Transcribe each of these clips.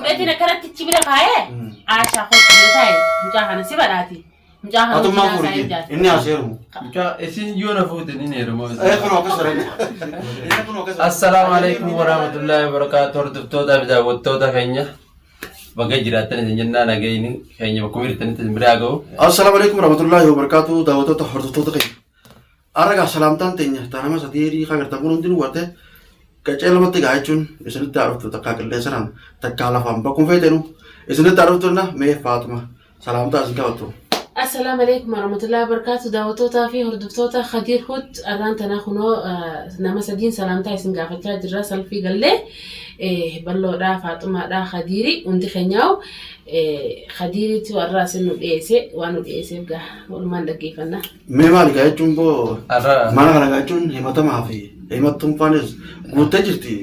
Fuudheetiin akkanatti ichi bira kaa'ee Aashaa kootu bira taa'e mucaa kana si badhaati. Mucaa kana Atummaa wajjin fuudhi haasa'ee jaati. inni haaseeru. Mucaa isin yoo na fuute ni heeruma. Ee kunoo akkas jedhani. Inni kunoo akkas jedhani. Assalaamu alaikum warahmatullahi wabarakatuh. Hordoftoota fi daawwattoota keenya baga jiraattan isin jennaa nagayni keenya bakkuma jirtanitti isin biraa ga'u. Assalaamu alaikum warahmatullahi wabarakatuh daawwattoota hordoftoota keenya. Har'a salaamtaan teenya ta nama sadii kan gartan kun hundinuu gartee qacee lamatti gaa jechuun isinitti haa dhuftu takkaa qilleensaraan takkaa lafaan bakkuma feetenu isinitti haa dhuftu na mee Faatuma salaamtaa isin qabattu. Assalaamu alaikum warahmatullahi wabarakatuh daawwattootaa fi hordoftoota Khadiir Hud arraan tanaa kunoo nama sadiin salaamtaa isin gaafachaa jirra salfii gallee balloodhaa Faaxumaadhaa Khadiiri hundi keenyaa'u Khadiiritu arraa isin nu dhiyeesse waan nu dhiyeesseef gaa walumaan dhaggeeffanna. Mee maali gaa jechuun boo Har'a mana kana gaa jechuun himatamaa fi himattuun faanis guuttee jirti.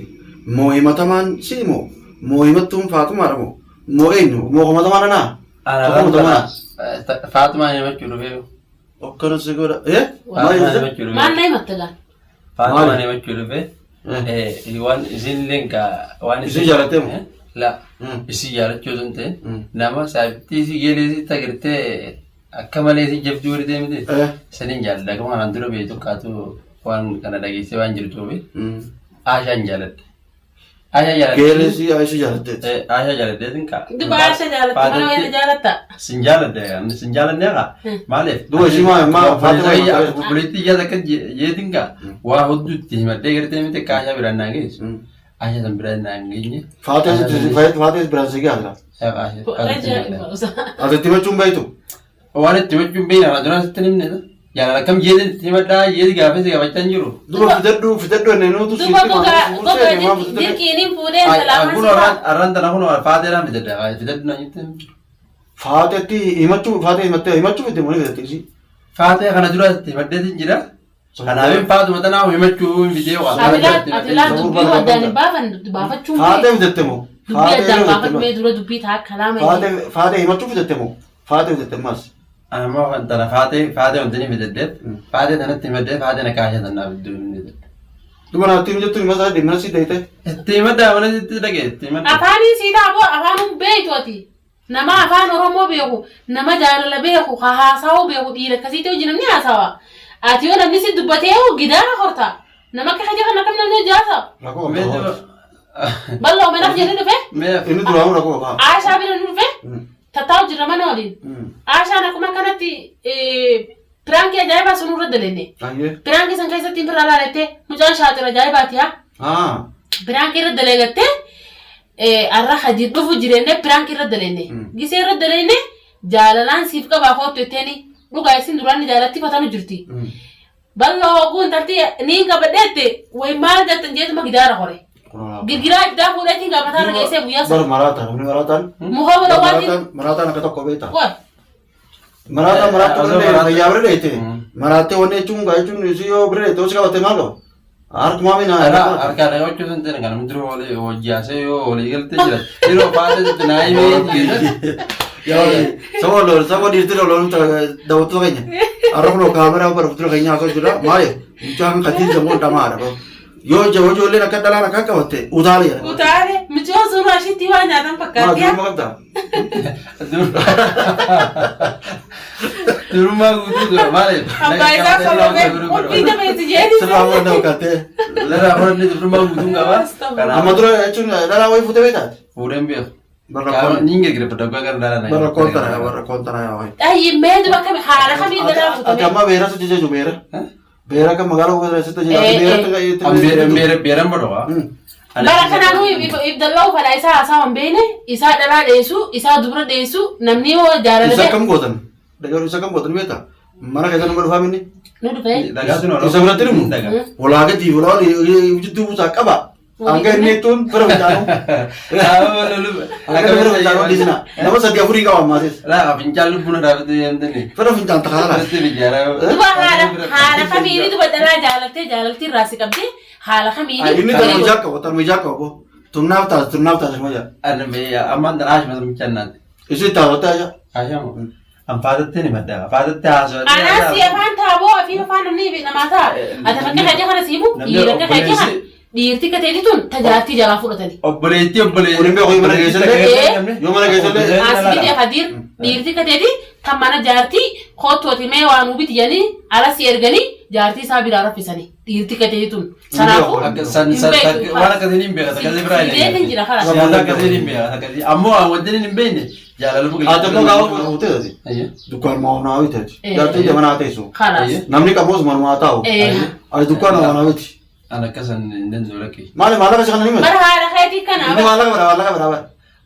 Moo himatamaan si moo moo himattuun Faaxumaadha moo moo eenyu moo himatamaan anaa? Ana Himatamaan. Faaxumaa himachuu dhufee. Akkana si godha. Eh? Maal Faaxumaa jette? himachuu dhufee. Maal na himatta gaa? Faaxumaa Maali? himachuu dhufee. Eh. Waan isin illee gaa waan Isin jaalattee moo? La Mm. isin jaalachuu osoo hin ta'in Mm. nama saayibtii isii geelee isii tagirtee akka malee isii jabduu warri miti. Eh. Saniin jaalladha. Akkuma kanaan dura beektu kaatu waan kana dhageessee waan jirtuufi Mm. Aashaan jaaladhe. Aashaa jaaladhe. Geelee si Aisha jaalatteeti. Aashaa jaaladheetiin kaa. Duba Aashaa jaalatte mana wayii jaalatta. Sin jaaladhe ani sin jaaladhe kaa. Maaliif? Duba ishii maa Faaxuma himattee? Obboleettii ijaa takka jeetiin kaa waa hedduu itti himadhee gartee miti akka Aashaa biraan naa geessu. Aashaa san biraan naa hin geenye. Faatee biraan si gaala. Ajaa'iba. Ati itti himachuun beektu. Waan itti himachuun beekna kana duraan sitti hin himne. Jaalala akkam jeetiin itti himadhaa jeeti gaafee si gaafachaa hin jiru. Duba fidadhu fidadhu inni nutu Duba gogaa gogaa dirqiin fuudhee intala afaan Kun si ba'a. arraan tana kun faateedhaan fidadha. Fidadhu na jette. Faateetti himachuu faatee himattee himachuu fidde moo ni fidatte isii. Faatee kana dura itti himadheetiin jira. Kanaafin faatuma tanaa himachuu hin fidee waan Ati laal ati laal dubbii addaan hin baafan baafachuun Faatee kee fidatte moo? dubbii addaan baafatu mee dura dubbii ta'a kalaama Faatee faatee himachuu fidatte moo? Faatee fidatte maas. Ammoo kan tana faatee faatee wanti ni fidaddeef faatee tanatti himadhee faatee na kaasee tanaaf iddoo hin fidadde. Duba naatti hin jettu hima isaa deemna si deeyte. Itti himadhaa mana sitti dhagee itti himadhaa. Afaaniin sii ta'a boo afaanuun beektu ati. Nama afaan Oromoo beeku, nama jaalala beeku, ka haasawuu beeku dhiira akkasiitti hojii namni haasawa. Ati yoo namni si dubbatee hoo gidaara horta. Nama akka keetii kana akkam namni hojii haasawa. Rakkoo Mee qaba. duba. Bal'oo manaaf jedhee dhufe. Mee Inni duraanuu rakkoo qaba. Aashaa bira nu dhufe. Tattaa'u jirra mana waliin. Aashaan akkuma kanatti piraankii ajaa'ibaa sun irra dalenne. Ayyee. Piraankii san keessatti birra laalattee mucaan shaaxira ajaa'ibaati haa. Ah. Piraankii irra daleegattee arra hajii dhufu jireenne piraankii irra dalenne. Gisee irra dalenne jaalalaan siif qabaa koottu jetteeni dhugaa isin duraan ni jaalatti fatanu jirti. Bal'oo hogguu intalti niin qabadheette way maal jettan jeetuma gidaara hore. Girgiraa ibiddaa fuudheetiin gaafataa irra geessee guyyaa Bar sana. maraataan namni maraataan. Muka wala waatiin. Maraataan maraataan akka tokko beekta. Qoy. Maraataan maraataan Osoo wanni maraataan- fayyaa bira dheete. Mm. Maraattee wanni jechuun gaa jechuun isii yoo bira dheete osoo qabatte maal qaba? Harkumaa mina. Harkaa dhaqachuu sun ta'e kan namni dura walii hojjaasee yoo walii galtee jira. Yeroo faatee sitti naa himee Saba loon saba dhiirti loon daawwattoota keenya. Har'a kunoo kaameraa bara fuuldura keenya haasoo jira. Maali? Mucaan katiin jamoo dhamaadha. Yoo ijoolleen akka dhalaan akka qabatte utaalee jedha. Utaalee mucoo sun ashitti waa nyaatan Maa fakkaatti. duruma qabdaa? Durummaa guutuu dura maaliif? Abbaa isaa sobamee qulfii jabeessi jeeti. Sirraa waan nama kattee. Laraa fudhannee durummaa guutuun qaba. Amma dura jechuun dhalaa wayii fuutee beektaati? Fuudheen beeku. Barra koon Niin geggeeffadha dhugaa gara dhalaa barra koon tana barra koon tana yaa wayi. Ayyi mee duba kami haala kamiin dhalaa Ati fuutame. amma beera sitti jechu beera. Beera kan magaalaa uffata sitti jechu beera Beera beeran godhu. Bara kanaanuu ibdallaa uffata isaa haasaa hin beekne isaa dhalaa dheessu isaa dubra dheessu namni yoo jaalala Isa ta'e akkam gootan? Isa akkam gootan beektaa? Mana keessa nama dhufaa minni? nu dhufee. Isa biratti himu? Walaa gadi walaa olii jidduu buusaa qaba. Hanga inni jettuun fira fincaanuu. Hanga fira fincaanuu dhiisina. Nama sadii afurii qaba ammaatis. Laa fincaan lubbuun dhaabatee deemtani. Fira fincaan takaalaa. Duba haala haala kamiini duba dhalaa jaalattee jaalaltii irraa si qabdee haala kamiini. Inni tanuma ijaa qaba tanuma ijaa qaba boo. Tunnaaf taas tunnaaf taas ma jaa. Ammaan tana haashima michaannaati. Isin taasifate aja. Haashama. An faatatti ni madda. Faatatti haasawaa. Anaa si afaan taaboo afiif afaan namni namaa ta'a. Ati bakka kajja kana siimu dhiira akka kajja kana. Dhiirti kateeti tun tajaartii jalaa fudhatani. Obboleettii obboleettii. Kun hin beeku, mana keessallee. Eh. Yoo mana keessallee. Asii Kadir dhiirti kateeti tan mana jaartii kottooti mee waa nuu biti jedhanii ala si erganii jaartii isaa biraa raffisanii dhiirti kateeti tun. Kanaafuu Akka san san hin beektu. waan akkasiin hin beekan akkasii biraa hin Sibeekin jira karaa. Siyaasa akkasiin hin beekan akkasii ammoo waan wanti hin beekne jaalaluma Ati immoo gaafa fuutee Ayye. dukkaan maamnaa biteeti. Eh. Jaartiin jamanaa teessu. Kalaas. Ayye. Namni qabuus manumaa taa'u. Eh. Ati dukkaan maamnaa biti. An akkasan hin danda'u lakkee. Maali maallaqa si kana ni miti? Bara haadha keetii kana. Inni maallaqa bara maallaqa bara bara.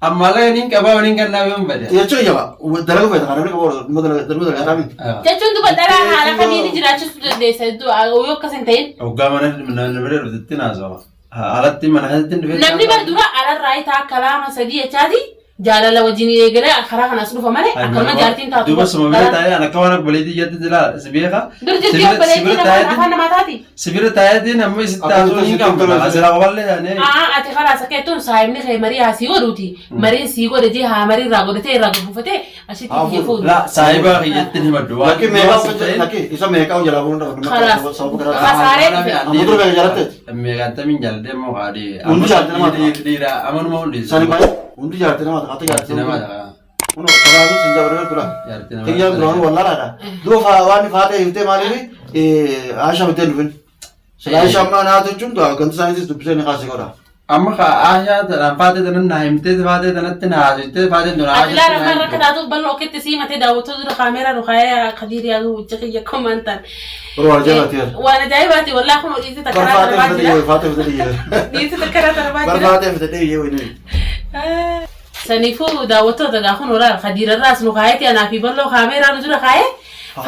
Amma maallaqa niin qabaa waliin kannaa yoon bade. Jechuun jaba dalagu feeta kana namni qabu dalagu dalagaa miti. Jechuun duba dhalaa haala kamiin jiraachisuu dandeessa yoo akkas hin ta'in. Hoggaa mana mana bira dhuftetti naasawa. Alatti mana keessatti hin dhufee. Namni bar dura alarraa itaa akka lama sadii jechaati jaalala wajjin eegalee karaa kanas dhufa malee akkanuma jaartiin taatu. Duuba suma bira taa'ee an akka waan obboleettii ijatti jira si beeka. Dur jirti obboleettii nama afaan namaa taati. Sibira taa'eetiin amma isitti taasisuu hin qabdu. Asirraa qoballee taanee. Aa ati karaa sakkeettuun saayibni kee marii haa sii godhuuti. Mariin sii godhe jee haa marii irraa godhatee irraa gabbuufatee asitti Haa kiyya fuudhu. fuudhu. La saayiba kiyyatti hin himaddu. Lakki meeqaa lakki isa meeqaa jalaa bu'uun Kalaas. dhabu sababa karaa. Kasaaree dhufe. Amma dura meeqa jaalatteeti? Meeqaantamiin jaaladhee immoo haadhi. Hundi jaalate nama ta'a. Dhiira amanuma hundi. Sani baay'ee hundi jaalate nama ta'a. Ati jaalate Nama nama ta'a. Kun kanaafuu sin jabaree tura. Jaartii nama Kiyyaan duraan wallaalaadha. Dura waan faatee hiftee maaliif Aisha bitee dhufin. Sila Aisha ammaa naatu jechuun ganta isaaniitis dubbisee ni kaasee godha. Amma ka Aishaa tanaan faatee tanan naa himtee faatee tanatti naa haasofte faatee tun Ati laala afaan rakka taatuuf bal'oo oketti sii matee daawwattoota dura kaameeraa nu kaayee Kadiir yaaduu wajji kiyya komantan. Bara waan ajaa'ibaati. Waan ajaa'ibaati wallaahi kun dhiirti Bara takkaraa faatee darbaa fite jira. dhiyyee faatee fite dhiyyee. Dhiirti takkaraa darbaa Bara jira. faatee fite dhiyyee wayini. Saniifuu daawwattoota gaa kun olaal Kadiirarraas nu kaayeeti anaa fi bal'oo kaameeraa nu dura kaayee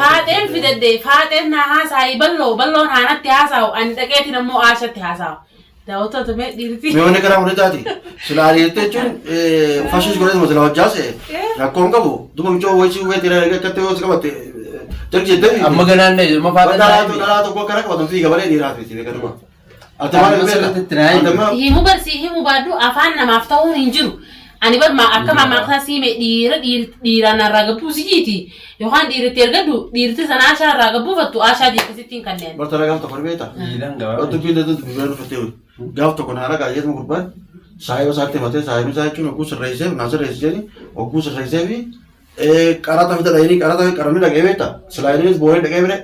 faaxeen fidadhe faaxeen naa haasaa'i bal'oo bal'oon haanatti haasaa'u ani dhaqeetiin ammoo aashatti haasaa'u. Daawwattoota mee dhiirti. Mee wanni karaa hundi taati. Sila ariittee jechuun fashiis godhee sila hojjaase rakkoon qabu. Duba michoo wayii wayii tira akkatti yoo si qabatte jarki jettee. Amma ganaan na amma faatee Dhalaa dhalaa tokko akkana qabatan fiiga malee dhiiraa fi beekaduma. Ati maal Amma sirriitti itti naa himi. beekta? Himu barsii himu baadhu afaan namaaf ta'uun hin jiru. Ani bar ma akka mammaaksaa siime dhiira dhiiraan irraa gabbuu sijiiti. Yookaan dhiiratti ergadhu dhiirti sana aashaa irraa gabbuufattu aashaa jekkasitti hin kanneen. Bartara gaaf tokko ni beekta? Dhiiraan gabaabaa. Dubbiin dubbiin dubbiin dhufatee wayii. Gaaf tokko naa ragaa jeetuma gurbaan saayiba isaatti himatee saayibni isaa jechuun hogguu sirreessee naa sirreessee jedhani hogguu sirreessee fi qaraxa fida dhayinii qaraxa qaramni dhaqee beekta. Silaa innis boolee dhaqee bire.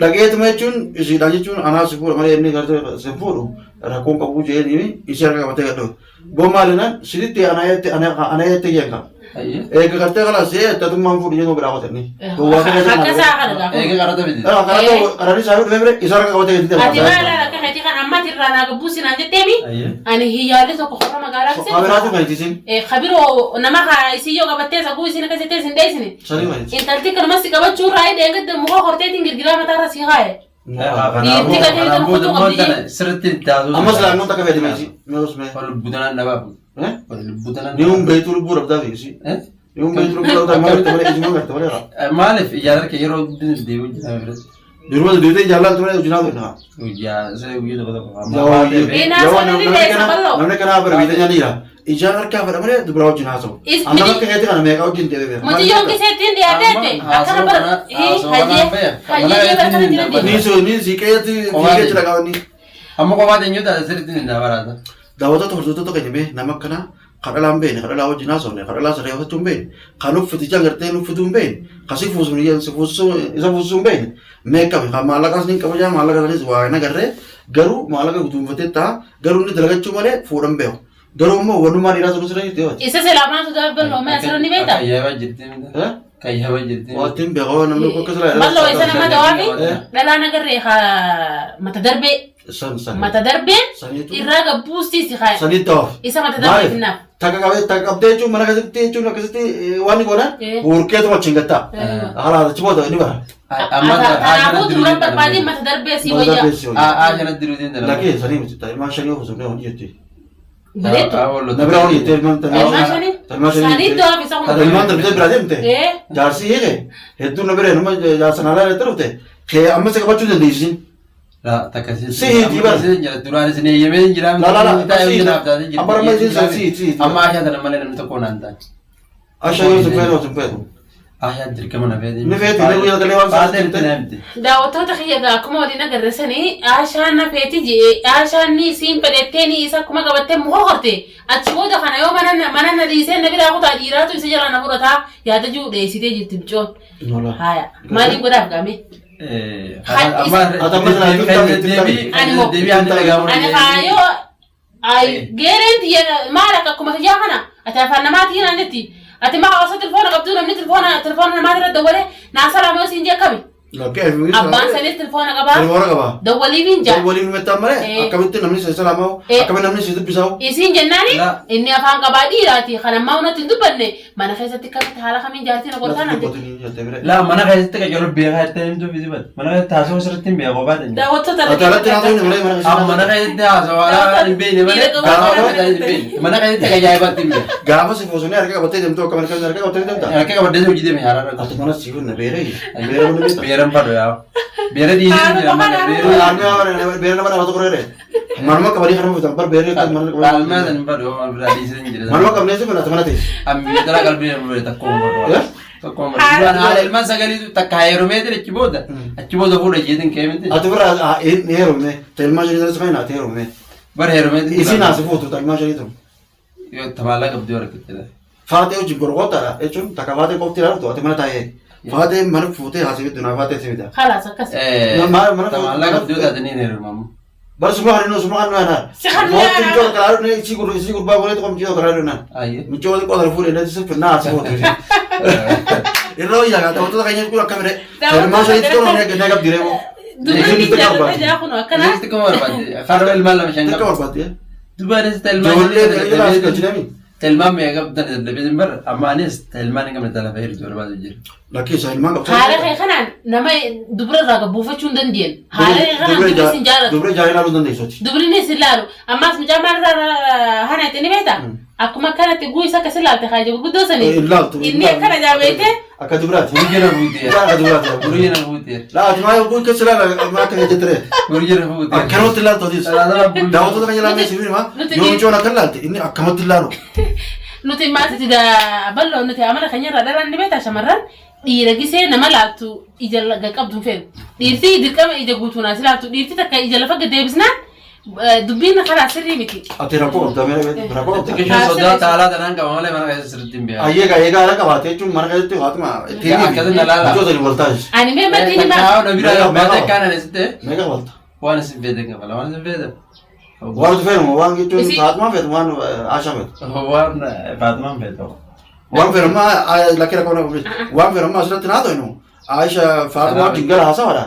Dhaqeetuma jechuun isiidhaan jechuun anaa si fuudha malee inni gartee si fuudhu rakkoon qabu jedhanii isii harka qabatee gadhu. Boo maalinaan sitti anaa jette anaa jette jenka. Eega gartee kalaas see tatummaan fuudhu jedhu biraa qotanni. Akka isaa kana gaafa. Eega qaraxa fide. Qaranii isaa dhufee bire isa harka qabatee gadi Ati maal akka keetii kan ammaati irraa naa gabbuu sinaan jetteemi. Ani hiyyaalli tokko qorra magaalaa Kabiraatu fayyisiin. Kabiroo nama haa isii yoo qabattee saguu isiin akka jettee isin dheessine. Sanii fayyisi. Intalti kanumas si qabachuu irraa hidhee muka horteetiin girgiraa mataarra si haaye. Kanaafuu kanaafuu dubboon tana sirriitti itti haasofte. Ammas laannoon takka fayyadame isi. Meesuu mee. Wal lubbuu tanaan dhabaaf. Wal lubbuu tanaan. Ni hun beektu lubbuu dhabdaa fi isi. Ni hun beektu lubbuu dhabdaa maal gartee malee isi maal gartee malee raa. Maaliif ijaan harka yeroo deebi'u jira biratti. Yeroo deebitee jaallattu malee hojii naaf hin Guyyaa siree guyyaa tokko tokko. Namni kanaa bara biita nyaaniira. Ijaan harkaa fedha malee dubara wajjin haasa'u. Amma bakka keetti kana meeqa wajjin deebee beeka. Mucayyoon kiseettiin dhiyaateette akkana bara hayyee hayyee bara kana jira deema. Ni so ni si keetti fiigee jira qabanni. Amma kophaa teenyuu taate sirriitti ni dabalaata. Daawwattoota hordoftoota keenya mee nama akkanaa kan dhalaa hin beekne kan dhalaa wajjin haasofne kan dhalaa sirreeffachuu hin beekne kan uffiti ijaan gartee uffituu hin beekne kan si fuusuun si fuusuu isa fuusuu hin beekne mee akkami kan maallaqaas ni qaba jaa maallaqa sanis waa hin agarree garuu maallaqa guduunfatee ta'a garuu inni dalagachuu malee fuudhan beeku garuu immoo walumaa dhiiraa sun sirra jirti yoo Isa silaa maaltu dabbal oomee asirra ni beektaa? Kayyaba jirti miti. Kayyaba jirti. Wanti hin beeku namni akka sirra Bal'oo isa nama dawaa fi dhalaa nagarree haa mata darbee San san. mata darbeen Saniitu. irraa gabbuustii si haa Saniitu ta'uuf. isa mata darbee finnaaf. Takka qabee takka qabdee jechuun mana keessatti jechuun akkasitti waan ni goona Eh. hurkeetuma achiin gattaa. Haala achi booda ni bara. Kanaafuu duraan barbaadeen mata darbee si wayyaa. Aa kanatti diruutiin dhala. Lakkee sanii miti ilmaan shanii ofu sun hojii jetti. Bareedu. Na biraa hojii jettee ilmaan Ilmaan shanii? ilmaan shanii. Sanii dawaa fi isa Kan ilmaan darbitee biraa deemte. Eh. Jaarsi hiike hedduun na bira nama jaarsa naalaa irratti dhufte kee amma si qabachuu dandeessisin. Duraan isin eeyyamee hin jiraame. La, la, la, si- amma amma isin si- si- Amma ashaa tana malee namni tokko naan taane. Asha yoo sin feetu sin feetu. Ashaan dirqama na feeti. Ni feeti, ni guyyaa galee waan Faatee sana miti na miti. Daawwattoota kiyya egaa akkuma waliin agarre sanii Aashaan na feeti je'e Aashaan ni isiin fedhettee ni isa akkuma qabattee muka korte achi booda kana yoo mana mana na dhiisee na biraa kutaa dhiiraatu isa jalaa na fudhataa yaada jiru dheessitee jirti micoon. Nola. Haaya maaliin godhaaf gaamee? Ani kaayoo ay geereen tiyya maal akka akkuma kiyyaa kana ati afaan namaatii naan jetti ati maa osoo telefoona qabduu namni telefoona telefoona namaa irra dawwalee naa salaama siin jee akkami Lakkee fi abbaan sanis telefoona qabaa Telefoona qabaa. dawwaliif hin jaa Waliif himattaan malee Eh. akkamitti namni si salaamaa Eh. akkamitti namni si dubbisaa isiin jennaani La. inni afaan qabaa dhiiraati kan ammaa unatti hin dubbanne mana keessatti akkamitti haala kamiin jaartii na gortaa naan jetti Laa mana keessatti qacaruu beekaa jettee himtuu fi sifat. Mana keessatti haasawaa sirriitti hin beeku baatan. Daawwattoota Ati alatti haasawni malee mana Amma mana keessatti. keessatti haasawaa alaa hin beekne malee. Dhiira hin beekne. Mana keessatti ajaa'ibaatti hin beeku. Gaafa si fuusanii harka qabattee deemtu akka mana keessatti harka qabattee deemta. Harka qabaddees hojii deeme haaraa Ati mana si fuunna beeree. Beeree mana beekta. Beeran fadhu yaa. Beera dhiisee jira mana beera. Armee beeree nama dhaabatu koree. Manuma qabanii harma fitan bar beeree kan mana qabanii. Dhaalmaa san fadhu waan biraa dhiisee jira. Manuma qabnee si fuunna ati mana teessi. Ammi dara qalbii nama bira takka Eh? Tokko duraan haala ilmaan sagaliitu takka heerumeetiin achi booda achi booda fuudha jeetiin kee miti. Ati bira hin heerumne. Ilmaan shanii sanis fayyina ati heerumne. Bara heerumeetiin. Isin asi fuutu ilmaan shanii tun. Yoo tamaallaa qabdii argatte. Faatee hojii gorgootaadha jechuun takka faatee qofti ilaaltu ati mana taa'ee. Faatee mana fuutee haasii fiddu naa faatee si fida. Khalaas akkas. Tamaallaa qabdii taate ni heerumamu. Bar suma kan suma kan nana. Si kan Mootiin nana. joo karaa ne si gur si gurbaa godhe tokko mijoo karaa nana. Ayyee. Mijoo qofa fuudhe ne si finna asi fuute. Irra wayyaa gaa taphattoota keenya kun akka mire. Ilmaan shanii xiqqoo ne ne qabdi reebo. Dubartiin jaalladha jaa kun akkana. Isinis xiqqoo barbaadde. Farra ilmaan lama shan Xiqqoo qabdi. barbaadde. Dubaanis ilmaan Ijoollee ilmaan as galchinami. Ilmaan meeqa qabdan dadhabee bara amma anis ilmaan hin qabne lafa heertu barbaadu jira. Lakkii isaa ilmaan qabdu. Haala kee kanaan nama dubara irraa gabbuufachuu hin dandeenye. Haala kee kanaan dubri sin jaalatu. Dubra ijaaree ilaaluu dandeessuuti. Dubri ni sin laalu. Ammaas mucaa maal irraa hana itti ni beektaa? Akkuma akkanatti guu isa akkasi laalte kaaje gurguddoo sanii. Ilaaltu. Inni akkana jaabeete. Akka dubaraati. Gurri jala fuutee. Akka dubaraati. Gurri jala fuutee. Laa ati maa yoo keessa ilaala maa akka jettiree. Gurri jala fuutee. Akkanumatti ilaaltu atis. Daawwattoota kan ilaalle si firma Nuti yoo micoon akka ilaalte inni akkamatti ilaalu. Nuti maasitti bal'oo nuti amala keenya irraa dhalaan ni beektaa shamarran dhiira gisee nama laattu ija qabdu hin feenu. Dhiirti dirqama ija guutuun as laattu dhiirti takka ija lafa gad deebisnaan dubbiin karaa sirrii miti. Ati rakkoo qabda mee rakkoo qabda. Xiqqishoon sodaa taalaa tanaan qaba malee mana keessa sirriitti hin beeku. Ayyee gaa eegaa ala qabaate jechuun mana keessatti haatuma ittiin Akkasuma ilaala. Micoota wal taasisu. Ani mee maddii ni maa Takkaa na bira yoo baate akkaan ani sitte Meeqa walta? waan isin feete qaba waan isin feete. Waan nuti feenu waan jechuun Isi- Faatumaan feetu waan Aashaan feetu. Waan Faatumaan feete. Waan feenu ammaa lakkee rakkoo nama waan feenu ammaa asirratti naa ta'inu Aisha Faatumaa wajjin gara haasawaadha.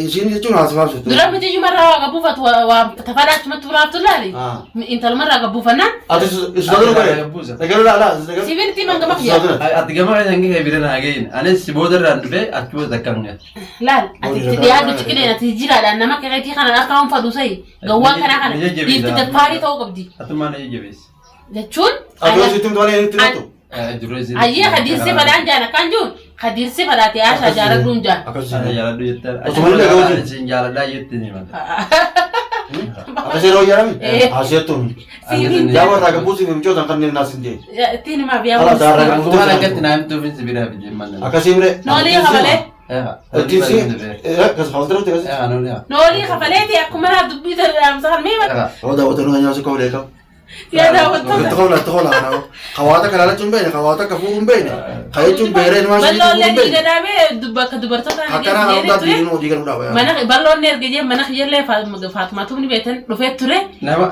Isiin jechuun haasawaa jirtu. dura miti iyyumarraa waa gabbuufatu waa tafaadhaa achumatti biraaftu laali. Ah. Intalumarraa gabbuufannaan Ati isdaadura bare. Egalu laa laa. sibiilti mangama kiyya. Isdaadura. Ati gama keessa hin bira naa gahin. Anis si booda irraan dhufee achi booda takka hin gahin. Laal ati itti dhiyaadhu ciqileen ati jiraadhaan nama keetii kana akka waan fadhu sa'i gawwaa kanaa kana dhiirti daffaarii ta'uu qabdi Atummaan na jajjabeessi. jechuun Ati yoo sitti himtu malee itti himtu. ayyee kadiirsi fadhaan jaan akkaan jiruun kadiirsi fadhaate Aashaa jaaladhuun jaan. Akkasii. Ana jaaladhu jettee. Osuma illee ga'uu Isin jaaladhaa jettee ni mata. Akkasii yeroo jedhami. Eh. Haasiyattuun. Sibiil Yaa warraa gabbuusi fi micoota kanneen naas hin jee. ittiin himaaf yaa Hala daaraa bulchu. Waan akkatti naa himtuuf hin sibiraa fi jemman. Akkasii mire. Noolii kafalee. Ittiin si. Akkas hawwatanii akkasii. Noolii kafaleeti akkuma naa dubbii dhaamsa kan mee Yoo daawwatanii kan nyaatu qabu leekamu. yaa daawwattoota. Itti qoola itti qoola kana. Hawaata kana lachuun beekne hawaata akka fuudhuun beekne. Ka jechuun beeree ilmaan shanii Bal'oollee fuudhuun dhiiga beekne. dhaabee bakka dubartootaa Akkana hawaata diinuu hojii galuu dhaaba. Mana bal'oonni erga jee mana kiyyallee Faatumaatu ni beektan dhufee ture. Nama.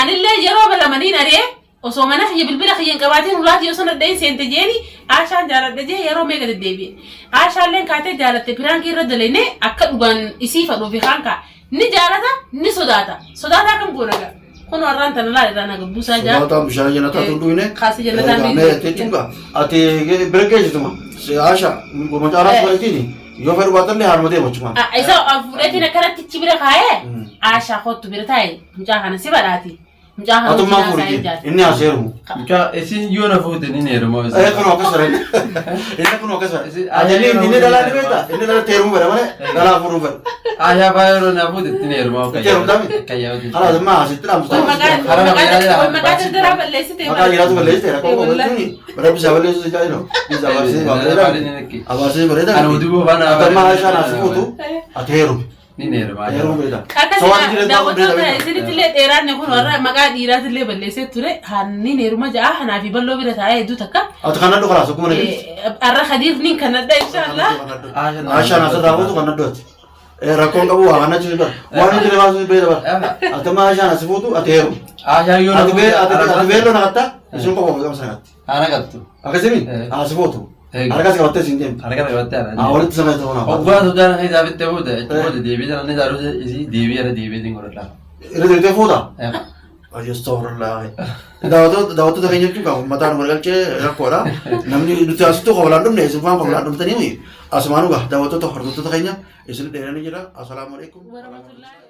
Anillee yeroo balamaniin ari'ee osoo mana kiyya bilbila kiyya hin qabaatiin ulaa kiyya osoo nadheen seente jeeni Aashaan jaaladhe jee yeroo meeqa deddeebi'e. Aashaalleen kaatee jaalatte piraankii irra daleenee akka dhugaan isii fadhuu fi kaan kaa ni jaalata ni sodaata. Sodaataa kam goona gaa? Kun warraan tana laal irraa na gabbuusaa jaa. Sodaataan bishaan jannataa tun dhuyne. Kaasii jannataan dhuyne. Jechuun gaa ati bira geessituma. Aasha gurma caalaa fudhatiin yoo fedhu baatallee haaluma deema jechuudha. Isa fuudheetiin akkanatti achi bira kaa'ee Aashaa kottu bira taa'e mucaa kana si badhaati. Mucaa kana Atummaa wajjin fuudhi haasa'ee jaal. inni as heerumu. Mucaa isin yoo na fuute ni heeruma. Ee kun akkas sareen. Inni kun akkas sareen. Ati inni inni dhalaa ni beektaa? Inni dhalatti heerumuu fedha malee dhalaa fuudhuu fedha. Aashaa faa yeroo na fuute itti ni heeruma. Itti heerumtaa mi? Kayyaawati. Kalaas ammaa asitti dhaamsu. Way maqaa Karaa maqaa bareedaa way maqaa dardaraa balleessite. Maqaa jiraatu balleessite rakkoo Eh, qabu wallahi. jechuun rabbi isaa balleessu si jaalino. Bisa abaarsee bareeda. Abaarsee bareeda. Ani uduboo faana Ati ammaa Aashaan as fuutu ati heerumi. Ni heeruma. Heerumuu fedha. Akkasuma Sawaan jireenya daawwattoota isinitti illee dheeraanne kun warra maqaa dhiiraatillee balleessee ture hanniin heeruma ja'a hanaa fi balloo bira taa'ee hedduu takka. Ati kan nadhu kalaas akkuma nageenye. Arra Khadiir nin kanadha inshaallah. Aashaan asirraa fuutu kan nadhu ati. Rakkoon qabu waa kan achi bara. Waan nuti namaa sun beela bara. Ati ammaa Aashaan as fuutu ati heerumi. Aashaan yoo na Ati fuute. ati beelloo naqatta isin qofa ofii qabsa naqatti. Haana qabtu. Akkasimi as fuutu. Harkas qabattee isin deemtu. Harka qabattee haana. Haa walitti sana ta'uu naaf. Oggaa sudaan keessaa fitte fuute achi booda deebii sana inni taaru isii deebii irra deebiitiin godhadha. Irra deebitee fuuta? Astaghfirullah. Daawwattoota keenya jechuun kan uummataan wal galchee rakkoodha. Namni nuti asittuu kobalaan dhumne isin faan kobalaan dhumtanii asumaanuu gaa daawwattoota hordoftoota keenya isin dheeranii jira. Assalaamu alaikum. Warahmatullahi.